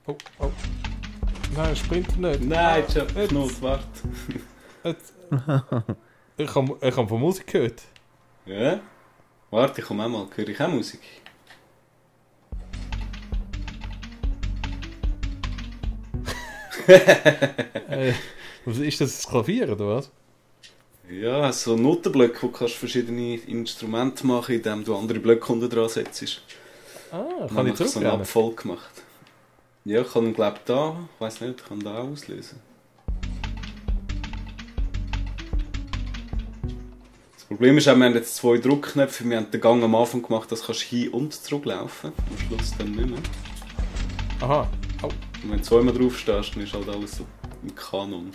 Oh, oh. Nein, sprintet nicht. Nein, ich hab Knut, warte. Jetzt. Ich hab von Musik gehört. Ja? Warte, ich komme auch mal. Höre ich auch Musik? Was ist das Klavier oder was? Ja, so Notenblöcke, wo du kannst verschiedene Instrumente machen, indem du andere Blöcke unten dran setzt. Ah, Dann kann ich habe ich so eine zurückrennen? Abfolge gemacht. Ja, ich kann glaube da, ich weiß nicht, ich kann da auch auslösen. Das Problem ist auch, wir haben jetzt 2 Druckknöpfe, wir haben den Gang am Anfang gemacht, dass du hin und zurücklaufen kannst. Am Schluss dann nicht mehr. Aha. Oh. Und wenn du zweimal drauf stehst, dann ist halt alles so im Kanon.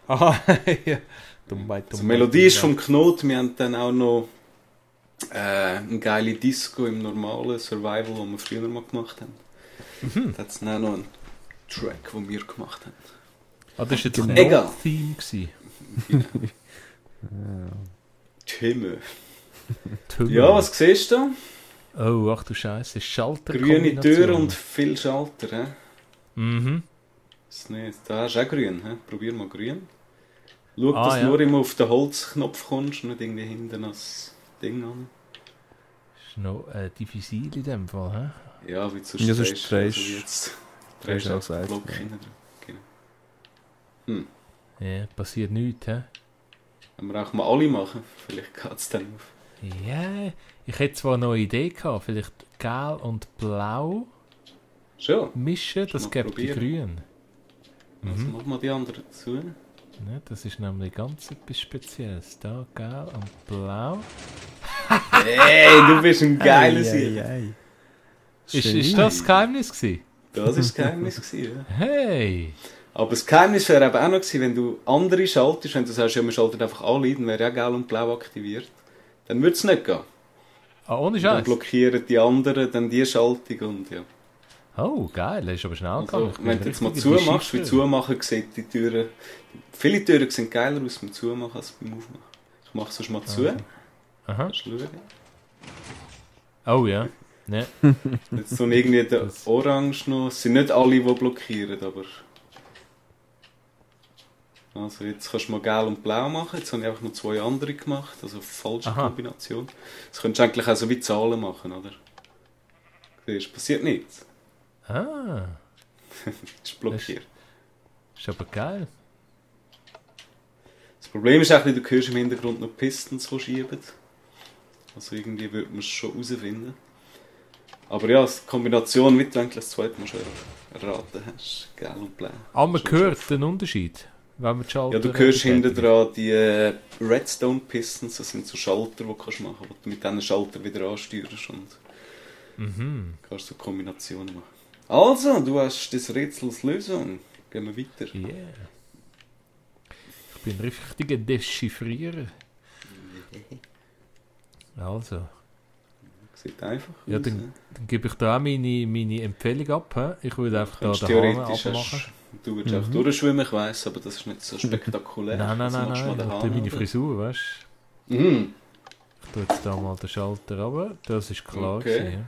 Aha, ja. Dummheit. Die Melodie ist vom Knot, wir haben dann auch noch eine geile Disco im normalen Survival, den wir früher mal gemacht haben. Da hat es dann auch noch einen Track, den wir gemacht haben. Ah, das war jetzt ein Egal. Theme gewesen. Timme. Tümmel. Ja, was siehst du? Oh, ach du Scheiße, Schalter. Grüne Tür und viel Schalter. He? Mhm. Das nicht. Da hast du auch grün. He? Probier mal grün. Schau, dass ja. du nur immer auf den Holzknopf kommst und nicht irgendwie hinten das Ding an. Das ist noch diffizil in dem Fall, hä? Ja, wie du Ja, sonst sonst drehst. drehst- Also jetzt drehst drehst du auch auch den Seite, Block ja. hinten dran. Genau. Ja, passiert nichts, hä? Wenn wir auch mal alle machen, vielleicht geht es dann auf. Ja, ich hätte zwar noch eine Idee gehabt, vielleicht gelb und blau Schon? mischen, das mal gibt die probieren. grün. Also machen wir die anderen dazu. Ne, das ist nämlich ganz etwas Spezielles. Da, gelb und blau. Hey, du bist ein geiler Sieg. Ist das das Geheimnis gewesen? Das war das Geheimnis. Gewesen, ja. Hey! Aber das Geheimnis wäre eben auch noch gewesen, wenn du andere schaltest, wenn du sagst, ja, man schaltet einfach alle, dann wäre ja gelb und blau aktiviert. Dann würde es nicht gehen. Ah, ohne Dann Scheiß. blockieren die anderen dann die Schaltung und ja. Oh, geil, das ist aber schnell Also, gegangen. Ich bin wenn du jetzt mal richtiger zumachst, wie Dechiffreur. zumachen sieht die Türen... Viele Türen sehen geiler aus beim Zumachen als beim Aufmachen. Ich mache sonst mal zu. Aha. Aha. Kannst du schauen? Oh ja. Ne. Jetzt tun irgendwie der Das- Orange noch. Es sind nicht alle, die blockieren, aber... Also jetzt kannst du mal gelb und blau machen. Jetzt habe ich einfach noch 2 andere gemacht. Also falsche Aha. Kombination. Das könntest du eigentlich auch so wie Zahlen machen, oder? Siehst du, passiert nichts. Ah, Ist blockiert. ist aber geil. Das Problem ist auch, du hörst im Hintergrund noch Pistons, die schieben. Also irgendwie würde man es schon herausfinden. Aber ja, die Kombination, wie du eigentlich das zweite Mal schon erraten hast. Gelb und blau. Aber man Schon hört den Unterschied, wenn man die Schalter... Ja, du hörst hinten betätigt. dran die Redstone Pistons, das sind so Schalter, die du kannst machen kannst, wo du mit diesen Schalter wieder ansteuerst und Mhm. kannst so Kombinationen machen. Also, du hast das Rätsels Lösung. Gehen wir weiter. Yeah. Ich bin ein richtiger Dechiffrierer. Also, Sieht einfach ja, aus. dann gebe ich da auch meine Empfehlung ab. He? Ich würde einfach da Könntest den Hahn theoretisch abmachen. du würdest auch durchschwimmen, ich weiss, aber das ist nicht so spektakulär. Nein, Also machst du mal den ich Hahn tue meine runter. Frisur, weißt du? Mhm. Ich tue jetzt da mal den Schalter runter. Das ist klar Okay. gewesen, ja.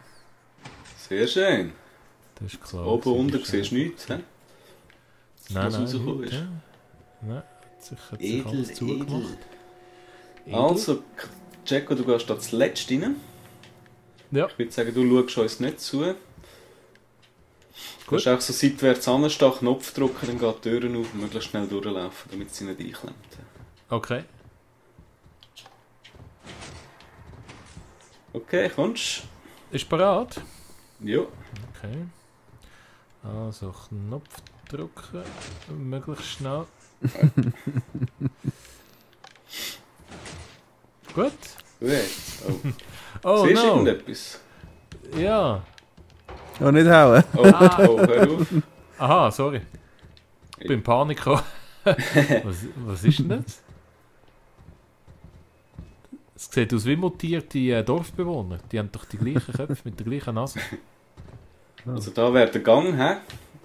Sehr schön. Das ist klar. Oben gewesen, unten ist siehst du ja- nichts, hä? Nein, was nein, rausgekommen nicht, ist. ja. Nein, hat sich Edel, alles zugemacht. Edel. Also, Jacko, du gehst da zuletzt rein. Ja, Ich würde sagen, du schaust uns nicht zu. Du Gut. kannst auch so seitwärts anstehen, Knopf drücken, dann geht die Türen auf und möglichst schnell durchlaufen, damit sie nicht einklemmt. okay. Okay, kommst Ist bereit? du? Ja. Okay. Also Knopf drücken, möglichst schnell. Gut. Gut. Oh. Oh Siehst du no. irgendetwas? Ja. Oh, nicht hauen. Oh, oh, hör auf. Aha, sorry. Ich bin in Panik gekommen. was ist denn das? Es sieht aus wie mutierte Dorfbewohner. Die haben doch die gleichen Köpfe mit der gleichen Nase. Also da wäre der Gang, hä?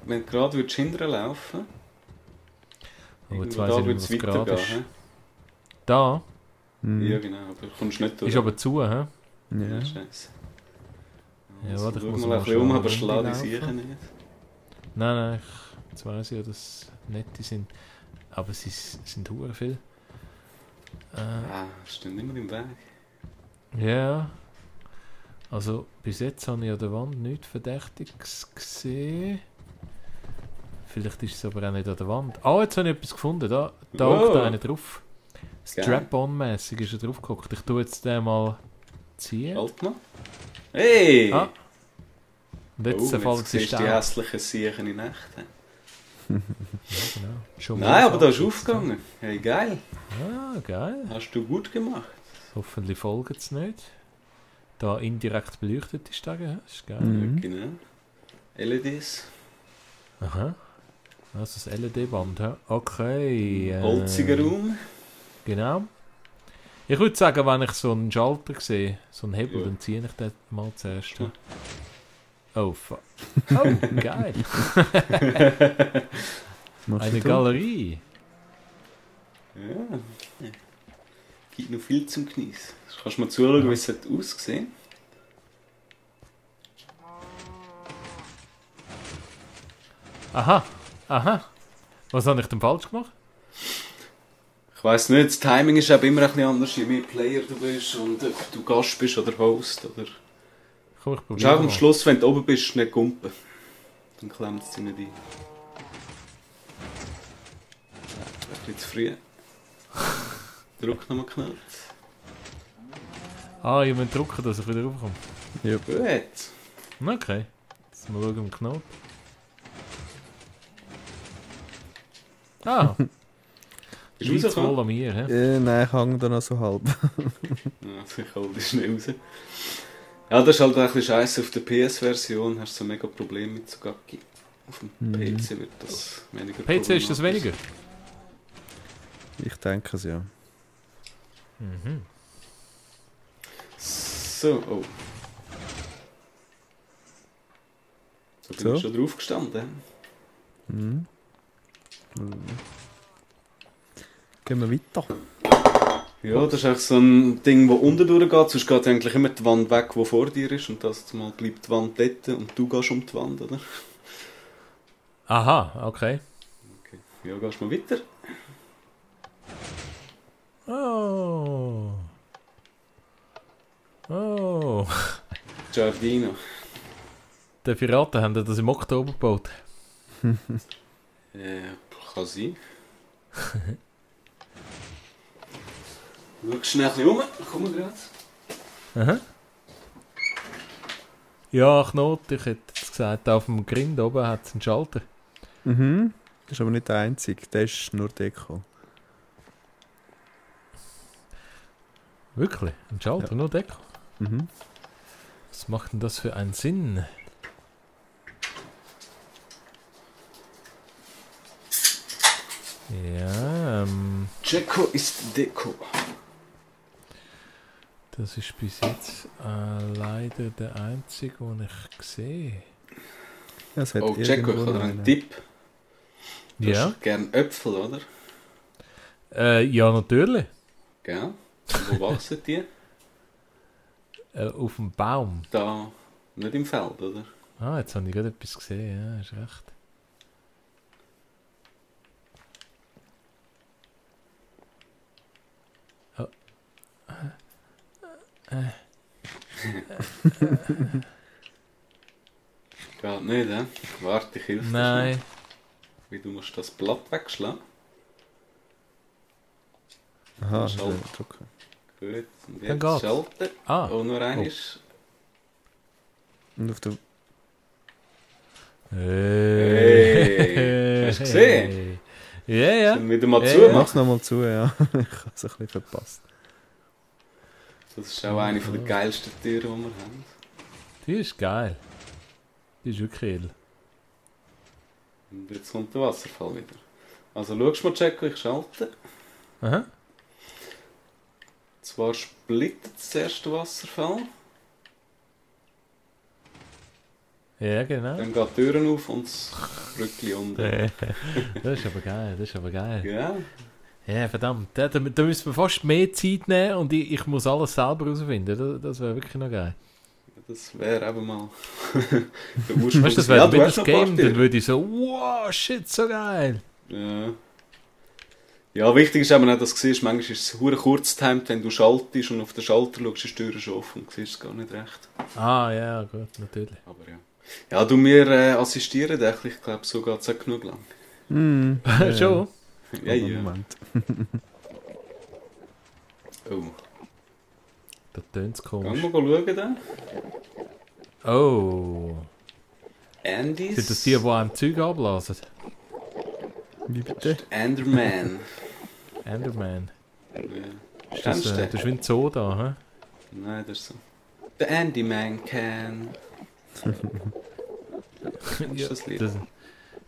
Wenn du gerade hinterher laufen Aber jetzt irgendwo weiss da ich würde nicht, es was gerade weitergehen, ist. Da hä? Ja, genau, aber du kommst nicht durch. ist aber zu, hä? Ja. Ja, scheiße. Ja, Also, warte, ich schau muss mal mal ein bisschen um, schnell aber schlag die rumlaufen. Sicher nicht. Nein, jetzt weiss ich ja, dass nette sind. Aber sie sind hure viel. Stimmt immer im Weg. Ja. Also bis jetzt habe ich an der Wand nichts Verdächtiges gesehen. Vielleicht ist es aber auch nicht an der Wand. Jetzt habe ich etwas gefunden. Da hockt einer drauf. Strap-on-mässig ist er drauf geguckt. Ich tue jetzt den mal ziehen. Halt mal. Hey! Und jetzt fällt es siehst du die hässlichen Siechen in Nacht. Ja, genau. Schon Nein, aber da ist aufgegangen. Hey, geil. Geil. Hast du gut gemacht. Hoffentlich folgt es nicht. Da indirekt beleuchtet ist da, das ist geil. Genau. LEDs. Aha. Also das LED-Band, ja. Okay. Holziger Raum. Genau. Ich würde sagen, wenn ich so einen Schalter sehe, so einen Hebel, dann ziehe ich den mal zuerst. Ja. Oh, fuck. Oh, geil. Eine Galerie. Ja. Gibt noch viel zum Genießen. Kannst du mal zuschauen, wie es aussehen. Aha. Was habe ich denn falsch gemacht? Ich weiss nicht, das Timing ist eben immer ein bisschen anders, je mehr Player du bist und ob du Gast bist oder Host. Oder... Komm, ich probiere Schau am Schluss, wenn du oben bist, nicht gumpen. Dann klemmt es dich nicht ein. Ein bisschen zu früh. Druck nochmal knapp. Ich muss drücken, dass ich wieder raufkomme. Ja. Gut. Okay. Jetzt mal schauen im Knopf. Ist Liegt's wohl an mir, hä? Nein, ich hänge da noch so halb. Ich hole dich schnell raus. Ja, das ist halt ein bisschen scheiße. Auf der PS-Version hast du so mega Probleme mit so Gacki. Auf dem PC wird das weniger PC ist das weniger? Ich denke es, ja. So, So bin ich schon drauf gestanden. Gehen wir weiter. Ja, das ist eigentlich so ein Ding, das unten durchgeht. Sonst geht eigentlich immer die Wand weg, die vor dir ist. Und das mal bleibt die Wand dort und du gehst um die Wand, oder? Aha, okay. Ja, gehst mal weiter. Oh. Giardino. Die Piraten haben das im Oktober gebaut. Kann sein. Schau schnell ein bisschen um. Komm mal gerade. Aha. Ja, Knot, ich hätte jetzt gesagt, auf dem Grind oben hat es einen Schalter. Das ist aber nicht der einzige, der ist nur Deko. Wirklich? Ein Schalter, nur Deko? Mhm. Was macht denn das für einen Sinn? Ja, Jacko ist Deko. das ist bis jetzt leider der einzige, den ich sehe. Ja, es hat Oh, Jacko, ich habe dir einen Tipp. Du Ja? hast gerne Äpfel, oder? Ja, natürlich. Gell? Und wo wachsen die? Auf dem Baum. Da, nicht im Feld, oder? Jetzt habe ich gerade etwas gesehen, ja, hast recht. Geht nicht, hä? Warte, ich helfe dir Nein. schnell. Wie du musst das Blatt wegschlagen. Aha, Schalten. drücken. Gut, und Dann jetzt geht's. schalten. Und nur ein ist... Und auf der... Hey, hast du gesehen? Ja. Sollen wir wieder mal Ja, zu? ja. Mach's nochmal zu, ja. Ich habe es ein bisschen verpasst. Das ist auch eine der geilsten Türen, die wir haben. Die ist geil. Die ist wirklich edel. Und jetzt kommt der Wasserfall wieder. Also schaust du mal, Jacko, ich schalte. Aha. Zwar splittet das erste Wasserfall, Ja, genau. dann geht die Türen auf und das Brückli unten. Das ist aber geil, Ja, Ja, verdammt. Da müssen wir fast mehr Zeit nehmen und ich muss alles selber herausfinden. Das wäre wirklich noch geil. Das wäre eben mal der Ursprung. Weißt du, das wäre du ja, hast das noch ein paar Game, Tiere. dann würde ich so, wow, shit, so geil. Ja. Ja, wichtig ist eben auch, dass du siehst, manchmal ist es hure kurz getimed, wenn du schaltest und auf den Schalter schaust, ist die Tür schon offen und siehst es gar nicht recht. Ah, ja, gut, natürlich. Aber ja. Ja, du mir assistieren, denke ich glaube, so geht es auch genug lang. Schon? Ja, ja. Moment. Oh. Da tönt es Gehen komisch. wir schauen dann. Oh. Andys. Sind das die einem Zeug abblasen? Wie bitte? Enderman. Enderman. Ja. Ist Kennst du den? das ist wie ein Zoo da, hä? Nein, das ist so. The Andyman can. Ja, das Lied?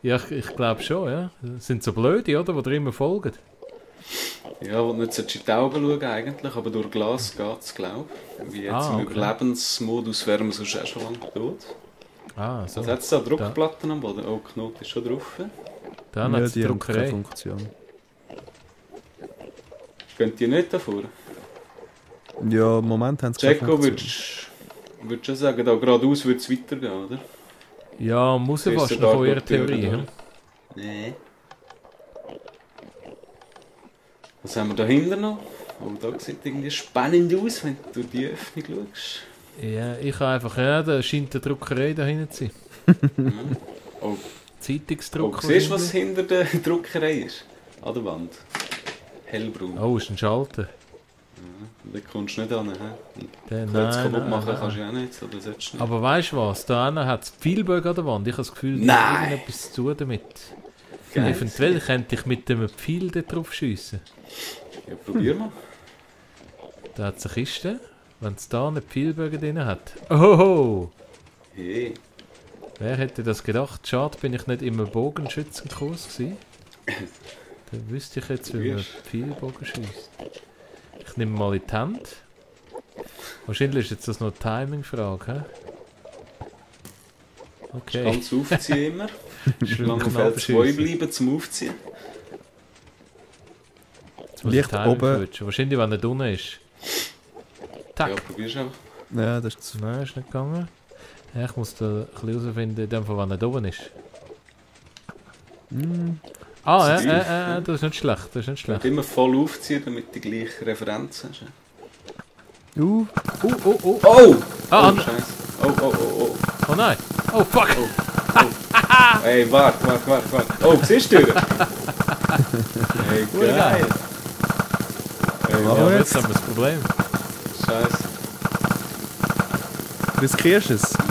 ja, ich glaube schon, ja. Das sind so blöde, oder? Die dir immer folgen. Ja, wo nicht in die Augen schauen eigentlich, aber durch Glas geht es, glaube ich. Wie jetzt im Okay. Überlebensmodus wären wir sonst auch schon lange tot. Ah, so. Was hat es da? Druckplatten am Boden? Oh, Knot ist schon drauf. Dann Ja, hat es die haben keine Druckerei. Funktion. Gehen die nicht davor? Ja, im Moment haben sie keine Jacko, Funktion. würdest du sagen, da geradeaus würde es weitergehen, oder? Ja, muss ja Siehst fast du noch da von ihrer durch die Tür Theorie. durch? Hm? Nein. Was haben wir da hinten noch? Oh, da sieht irgendwie spannend aus, wenn du durch die Öffnung schaust. Ja, ich habe einfach, ja, da scheint eine Druckerei da hinten zu sein. Oh, Zeitungsdrucker. siehst du, was hinter der Druckerei ist? An der Wand. Hellbraun. Oh, ist ein Schalter. Da kommst du nicht an. Der, Klötze kaputt nein, machen nein. kannst du ja auch nicht, oder solltest du nicht? Aber weißt du was? Da hinten hat es viel Bögen an der Wand. Ich habe das Gefühl, die Nein. haben irgendetwas zu tun damit. Geil. Eventuell könnte ich mit dem Pfeil da drauf schiessen. Ja, probier mal. Da hat es eine Kiste. Wenn es da einen Pfeilbögen drin hat. Oh! Hey. Wer hätte das gedacht? Schade, bin ich nicht im Bogenschützenkurs gewesen. Dann wüsste ich jetzt, wie man Pfeilbogen schießt. Ich nehme mal in die Hand. Wahrscheinlich ist jetzt das noch eine Timing-Frage, hä? Okay. Ganz aufziehen immer. Schön Lang auf knapp L2 schiessen. bleiben zum Aufziehen. Jetzt muss ich Licht Timing oben. switchen. Wahrscheinlich, wenn er drinnen ist. Ja, Tack. probierst einfach. Ja, das ist Nein, ist nicht gegangen. Ja, ich muss da ein bisschen herausfinden, in dem Fall, wenn er da oben ist. Ah, Das ist das ist nicht schlecht, das ist nicht Du schlecht. musst immer voll aufziehen, damit du die gleiche Referenz hast. Oh! Oh! Ah, oh, Scheiße. Oh. Oh nein! Oh fuck! Hey, warte. Oh, siehst du? Hey, geil. Hey, Ja, Aber aber jetzt- jetzt haben wir das Problem. Scheiße. Riskierst du es? Nein.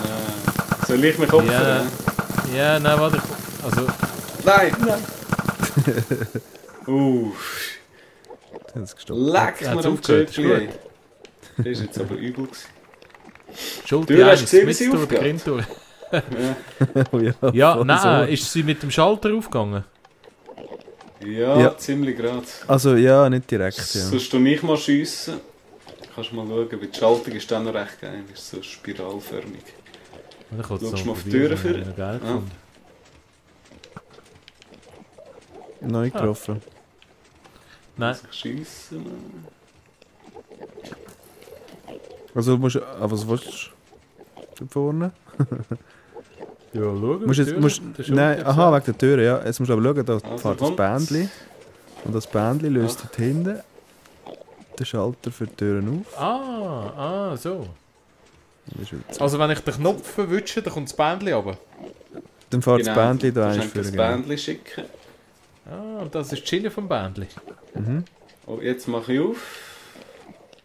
Soll ich mich opfern? Ja. Ja, nein, warte. Also, Nein! Das hat es gestoppt. Leck Hat's mir am aufgehört, ist Tschöpfli, ey. gut. Das ist jetzt aber übel gewesen. Schuld Du die hast eine gesehen, wie mit sie durch den aufgeht? Grind durch. Oh ja, Ja, voll nein, so. ist sie mit dem Schalter aufgegangen? Ja, Ja. ziemlich gerade. Also ja, nicht direkt, ja. Sollst du nicht mal schiessen? Kannst mal schauen, weil die Schaltung ist dann noch recht geil. Ist so spiralförmig. Ich wollte es Schaust so du mal auf die probieren, Türe für? habe ich noch geil Ja. gefunden. Neu getroffen. Nein, Schiessen, Mann. Also musst du... Aber was willst du? Da vorne? ja, schau. Musst jetzt, musst, nein, aha, wegen der Tür, ja. Jetzt musst du aber schauen, da Also fährt das kommt's. Bändchen. Und das Bändchen löst dort hinten den Schalter für die Türen auf. So. Das ist wieder so. Also wenn ich den Knopf verwünsche, dann kommt das Bändchen runter. Dann fährt das Bändchen da eins eins für das genau. Bändchen schicken. Ah, und das ist die Schiene vom Bändchen. Mhm. Oh, jetzt mache ich auf.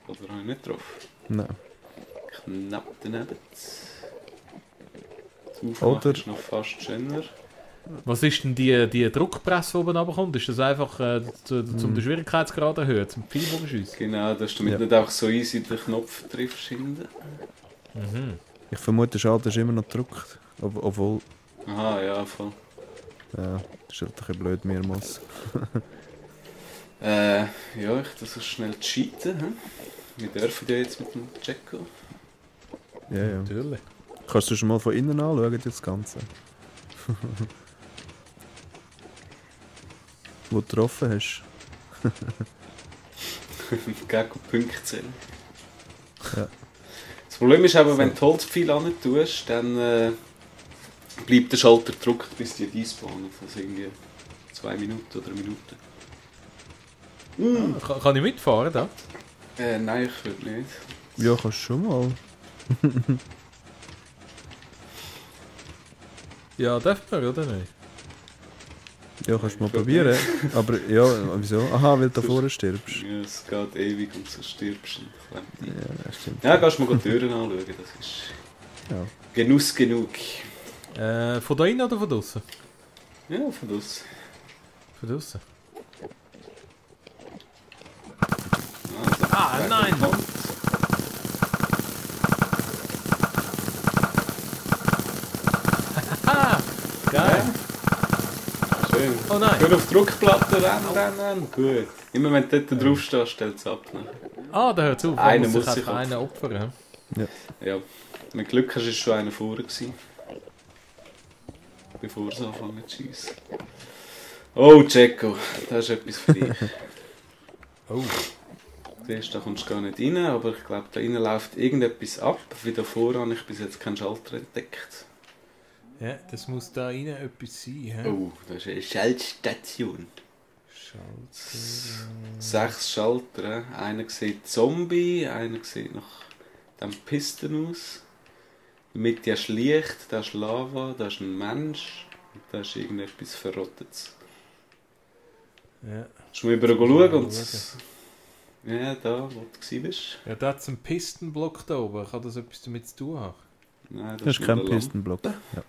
Oder habe ich nicht drauf? Nein. Knapp daneben. Das Aufmachen Oder- ist noch fast schöner. Was ist denn die Druckpresse, die oben runterkommt? Ist das einfach zum den Schwierigkeitsgrad erhöhen, zum Pfeilbogenschiessen? Genau, dass du damit Ja. nicht einfach so easy den Knopf triffst hinten. Ich vermute, der Schalter ist immer noch gedrückt. Obwohl... Aha, ja, voll. Ja, das ist halt ein bisschen blöd mehrmals. Ja, ich das so schnell cheaten. Hm? Wir dürfen ja jetzt mit dem Jacko. Ja, ja. Natürlich. Kannst du schon mal von innen anschauen, das Ganze? Wo du getroffen hast. Gegen Punkte zählen. Ja. Das Das Problem ist aber, wenn du Holzpfeile an tust, dann bleibt der Schalter gedrückt, bis die despawnen. Also irgendwie 2 Minuten oder 1 Minute. Kann ich mitfahren da? Nein, ich würde nicht. Ja, kannst du schon mal. Ja, darf man, oder nicht? Ja, kannst du mal probieren. Aber ja, wieso? Aha, weil du da vorne stirbst. Ja, es geht ewig und so stirbst du und klemmt dich. Ja, das stimmt. Ja, kannst du mal die Türen anschauen, das ist Ja. Genuss genug. Von da innen oder von draussen? Ja, von das. Von draussen. Also, nein! kommt. Geil! Schön. Oh nein! Gut auf die Druckplatte rennen. Gut. Immer wenn du dort drauf stehst, stellt es ab. Ne? Ah, da hört auf. Einer Da muss sich sich einfach einen opfern. Ja. Mit Glück hast du schon einer vorher gewesen. Bevor es anfangen zu schiessen. Oh, Cecco, das ist etwas für dich. Oh. Siehst, da kommst du gar nicht rein, aber ich glaube, da innen läuft irgendetwas ab. Wie davor habe ich bis jetzt keinen Schalter entdeckt. Ja, das muss da innen etwas sein. He? Oh, das ist eine Schaltstation. Schalter. 6 Schalter. Einer sieht Zombie, einer sieht nach dem Pisten aus. In der Mitte hast du Licht, da ist Lava, da ist ein Mensch und da ist irgendetwas Verrottetes. Ja. Kannst du mal über schauen und... Ja, da, wo du bist. Ja, da hat es einen Pistenblock da oben. Kann das etwas damit zu tun haben? Nein, Das ist nur kein eine Lampe. Pistenblock. Ja.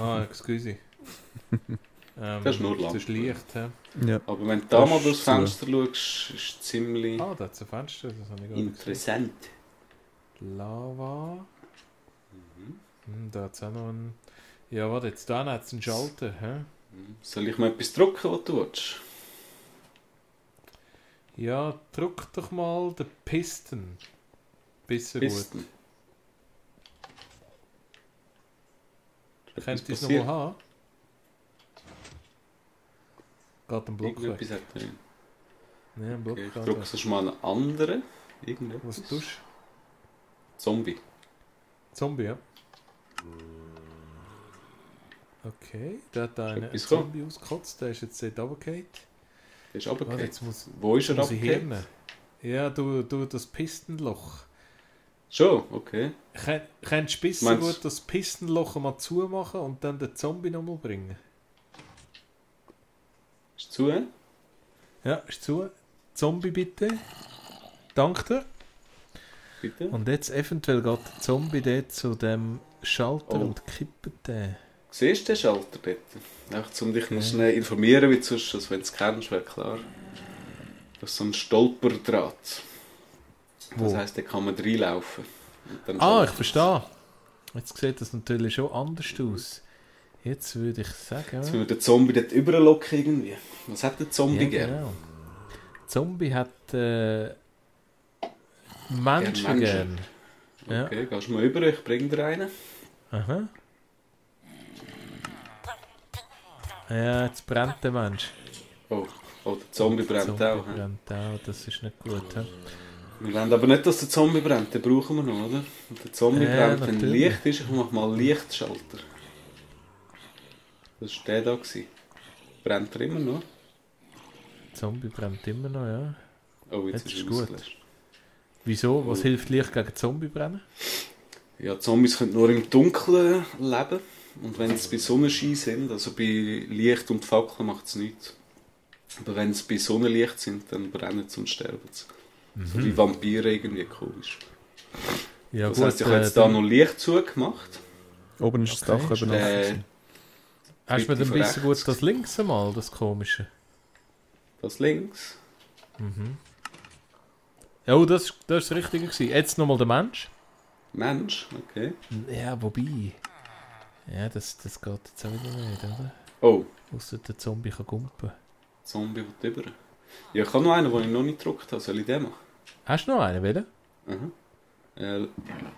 Ah, excuse. Das ist nur Lampe. Das ist Licht, hä? Ja. Aber wenn du da Das mal ist durchs so. Fenster schaust, ist es ziemlich Ah, da hat es ein Fenster. Das habe ich gar nicht gesehen. interessant. Lava. Da hat es auch noch einen... Ja, warte, jetzt da hat es einen Schalter, hä? Soll ich mal etwas drucken, was du willst? Ja, drück doch mal den Pisten. Bisschen gut. Pisten. Ist Könnt ihr es etwas nochmal haben? Geht ein Block weg. Irgendetwas hat drin. Ja, ein Block Okay, ich geht drücke weg. sonst mal einen anderen. Irgendetwas. Was tust Zombie. du? Zombie, ja. Okay, der hat einen etwas Zombie ausgekotzt, der ist jetzt dort runtergefallen. Der ist Warte, runtergefallen. jetzt muss, Wo ist er muss ich runtergefallen? hirnen. Ja, du das Pistenloch. Schon, okay. Könntest du bisschen Meinst- gut das Pistenloch mal zumachen und dann den Zombie nochmal bringen? Ist zu, hä? Ja, ist zu. Zombie bitte. Danke dir. Bitte? Und jetzt eventuell geht der Zombie dort zu dem Schalter Oh. und kippt den. Siehst du den Schalter dort? Einfach um dich noch schnell informieren, wie sonst, also wenn du es kennst, wäre klar. Das ist so ein Stolperdraht. Das Wo? heisst, da kann man reinlaufen. Und dann Ah, ich schaltet verstehe. Jetzt sieht das natürlich schon anders aus. Jetzt würde ich sagen... es. Jetzt müssen wir den Zombie dort überlocken irgendwie. Was hat der Zombie ja, gern? genau. Zombie hat Menschen Menschen. gern. Ja. Okay, gehst du mal über, ich bring dir einen. Aha. Ja, jetzt brennt der Mensch. Oh, der Zombie brennt Zombie auch. hä? brennt auch, das ist nicht gut. He? Wir wollen aber nicht, dass der Zombie brennt, den brauchen wir noch, oder? Und der Zombie Ja, brennt, wenn natürlich. Licht ist. Ich mach mal Lichtschalter. Das war der da. Gewesen. Brennt er immer noch? Zombie brennt immer noch, ja. Oh, jetzt, Jetzt ist ist er gut. ausgelöscht. Wieso? Was Oh. hilft Licht gegen Zombie brennen? Ja, Zombies können nur im Dunkeln leben. Und wenn sie bei Sonnenschein sind, also bei Licht und Fackeln, macht es nichts. Aber wenn sie bei Sonnenlicht sind, dann brennen sie und sterben sie. So wie Vampire irgendwie komisch. Ja, Das heisst, ich habe jetzt da noch Licht zugemacht. Oben ist das Okay, Dach eben offen. hast du mir dann Bitte ein bisschen von gut rechts. das links einmal, das komische? Das links. Ja, oh, das ist das Richtige gewesen. Jetzt nochmal der Mensch. Mensch, okay. Ja, wobei... Ja, das geht jetzt auch wieder nicht, oder? Oh, Ausser der Zombie kann gumpen. Zombie will über. Ja, ich habe noch einen, den ich noch nicht gedruckt habe. Soll ich den machen? Hast du noch einen, wieder?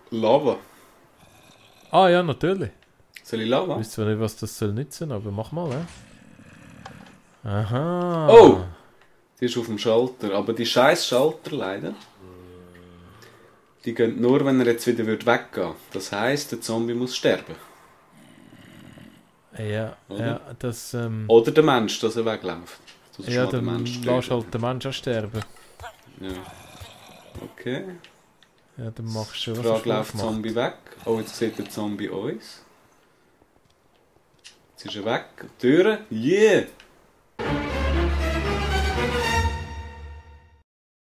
Lava. Ah ja, natürlich. Soll ich Lava? Ich weiß zwar nicht, was das soll nützen, aber mach mal, ja. Aha. Oh! Die ist auf dem Schalter. Aber die scheiß Schalter leider Die gehen nur, wenn er jetzt wieder weggehen würde. Das heisst, der Zombie muss sterben. Ja, Oder? ja, das... Oder der Mensch, dass er wegläuft. Das ist ja, schon mal der dann Mensch lass töten. halt den Menschen auch sterben. Ja. Okay. Ja, dann machst du schon, Die was Frage du läuft gemacht. Zombie weg. Oh, jetzt sieht der Zombie uns. Jetzt ist er weg. Türen. Yeah!